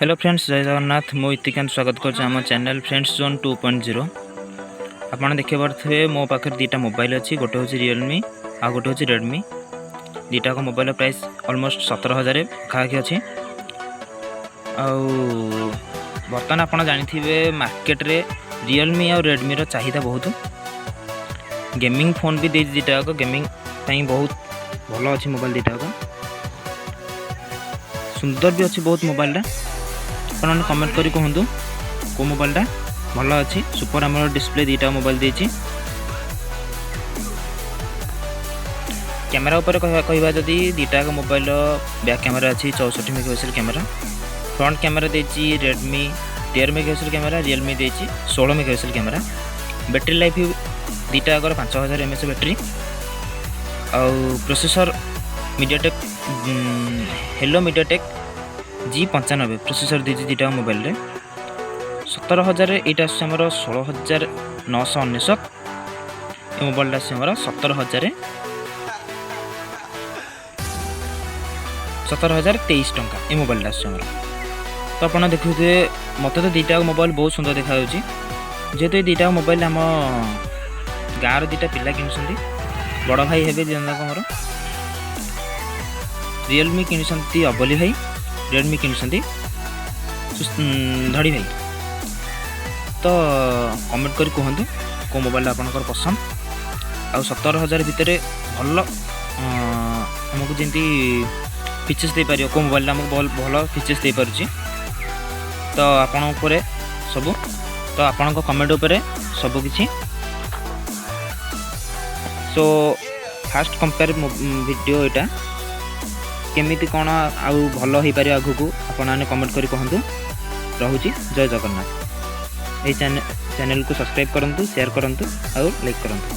Hello friends, ଜୟ ଜଗନ୍ନାଥ। ମୁଁ ଇତିକାନ୍ତ ସ୍ୱାଗତ କରୁଛି ଆମ ଚ୍ୟାନେଲ୍ ଫ୍ରେଣ୍ଡସ୍ ଜୋନ୍ 2.0। ଆପଣ ଦେଖିପାରୁଥିବେ, ମୋ ପାଖରେ ଦୁଇଟା ମୋବାଇଲ୍ ଅଛି। ଗୋଟେ ହେଉଛି ରିଅଲମି ଆଉ ଗୋଟେ ହେଉଛି ରେଡ଼ମି। ଦୁଇଟାକ ମୋବାଇଲର ପ୍ରାଇସ୍ ଅଲମୋଷ୍ଟ 17,000 ପାଖାପାଖି ଅଛି। ଆଉ ବର୍ତ୍ତମାନ ଆପଣ ଜାଣିଥିବେ, ମାର୍କେଟରେ ରିଅଲମି ଆଉ ରେଡ଼ମିର ଚାହିଦା ବହୁତ। ଗେମିଂ ଫୋନ୍ ବି ଦେଇଛି ଦୁଇଟା ଯାକ। ଗେମିଂ ପାଇଁ ବହୁତ ଭଲ ଅଛି ମୋବାଇଲ୍ ଦୁଇଟା ଯାକ। ସୁନ୍ଦର ବି ଅଛି ବହୁତ ମୋବାଇଲଟା। ଆପଣମାନେ କମେଣ୍ଟ କରି କୁହନ୍ତୁ କେଉଁ ମୋବାଇଲଟା ଭଲ ଅଛି। ସୁପର ଆମୋଲେଡ୍ ଡିସପ୍ଲେ ଦୁଇଟା ମୋବାଇଲ ଦେଇଛି। କ୍ୟାମେରା ଉପରେ କହିବା ଯଦି, ଦୁଇଟା ଯାକ ମୋବାଇଲର ବ୍ୟାକ୍ କ୍ୟାମେରା ଅଛି 64 ମେଗାପିକ୍ସେଲ କ୍ୟାମେରା। ଫ୍ରଣ୍ଟ କ୍ୟାମେରା ଦେଇଛି ରେଡ଼ମି 13 ମେଗାପିକ୍ସେଲ କ୍ୟାମେରା, ରିଅଲମି ଦେଇଛି 16 ମେଗାପିକ୍ସେଲ କ୍ୟାମେରା। ବ୍ୟାଟେରୀ ଲାଇଫ୍ ଦୁଇଟା ଯାକର 5000 ଏମ୍ଏଏଚ୍ ବ୍ୟାଟେରୀ। ଆଉ ପ୍ରୋସେସର୍ ମିଡ଼ିଆଟେକ୍ ହେଲୋ ମିଡ଼ିଆଟେକ୍ ଜି95 ପ୍ରୋସେସର୍ ଦେଇଛି ଦୁଇଟା ମୋବାଇଲରେ। 17,000 ଏଇଟା ଆସୁଛି ଆମର 16,999। ଏ ମୋବାଇଲଟା ଆସୁଛି ଆମର 17,023 ଟଙ୍କା ଏ ମୋବାଇଲଟା ଆସୁଛି ଆମର। ତ ଆପଣ ଦେଖୁଥିବେ, ମୋତେ ତ ଦୁଇଟା ମୋବାଇଲ ବହୁତ ସୁନ୍ଦର ଦେଖାଯାଉଛି। ଯେହେତୁ ଏ ଦୁଇଟା ମୋବାଇଲ ଆମ ଗାଁର ଦୁଇଟା ପିଲା କିଣୁଛନ୍ତି, ବଡ଼ ଭାଇ ହେବେ ଦୁଇ ଜଣ ଯାକ ମୋର। ରିଅଲମି କିଣିଛନ୍ତି ଅବଲି ଭାଇ, ରେଡ଼ମି କିଣିଛନ୍ତି ଧଡ଼ି ଭାଇ। ତ କମେଣ୍ଟ କରି କୁହନ୍ତୁ କେଉଁ ମୋବାଇଲଟା ଆପଣଙ୍କର ପସନ୍ଦ ଆଉ 17,000 ଭିତରେ ଭଲ ଆମକୁ ଯେମିତି ଫିଚର୍ସ ଦେଇପାରିବ, କେଉଁ ମୋବାଇଲଟା ଆମକୁ ଭଲ ଭଲ ଫିଚର୍ସ ଦେଇପାରୁଛି। ତ ଆପଣଙ୍କ ଉପରେ ସବୁ, ତ ଆପଣଙ୍କ କମେଣ୍ଟ ଉପରେ ସବୁକିଛି। ସୋ ଫାଷ୍ଟ କମ୍ପେୟାର ଭିଡ଼ିଓ ଏଇଟା। କେମିତି କ'ଣ ଆଉ ଭଲ ହେଇପାରିବ ଆଗକୁ, ଆପଣମାନେ କମେଣ୍ଟ କରି କୁହନ୍ତୁ। ରହୁଛି, ଜୟ ଜଗନ୍ନାଥ। ଏଇ ଚ୍ୟାନେଲକୁ ସବସ୍କ୍ରାଇବ୍ କରନ୍ତୁ, ସେୟାର କରନ୍ତୁ ଆଉ ଲାଇକ୍ କରନ୍ତୁ।